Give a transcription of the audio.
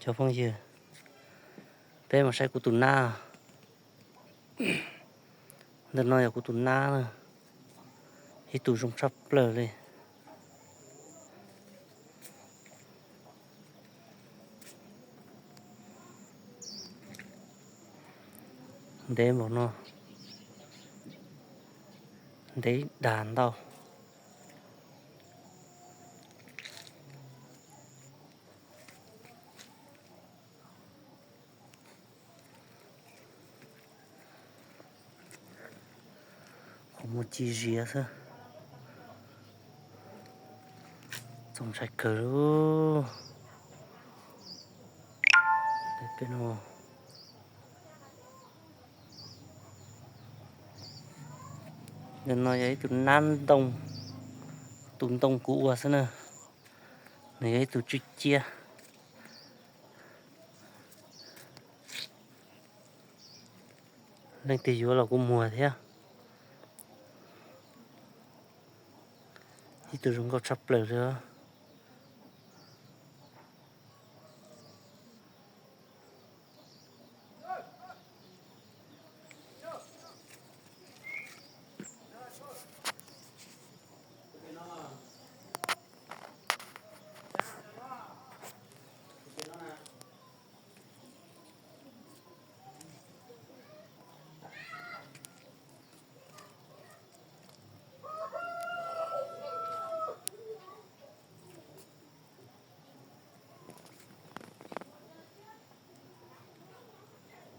Cov phooj ywg, peb mus saib kuv tus nab. Ntawm no yog kuv tus nab na, ib tug zoo tshaj plaws li. Ntev npaum no, ntev ib dag ntau. Qhov muag ci ziav xwb, txaus ntshai kawg li. Ntawm no yog ib tug nab ntoo, tus ntoo kuv ua xwb na. Nws yog ib tug tswj ciab. Leej twg yuav los kuv muag thiab. Ib tug zoo nkauj tshaj plaws li.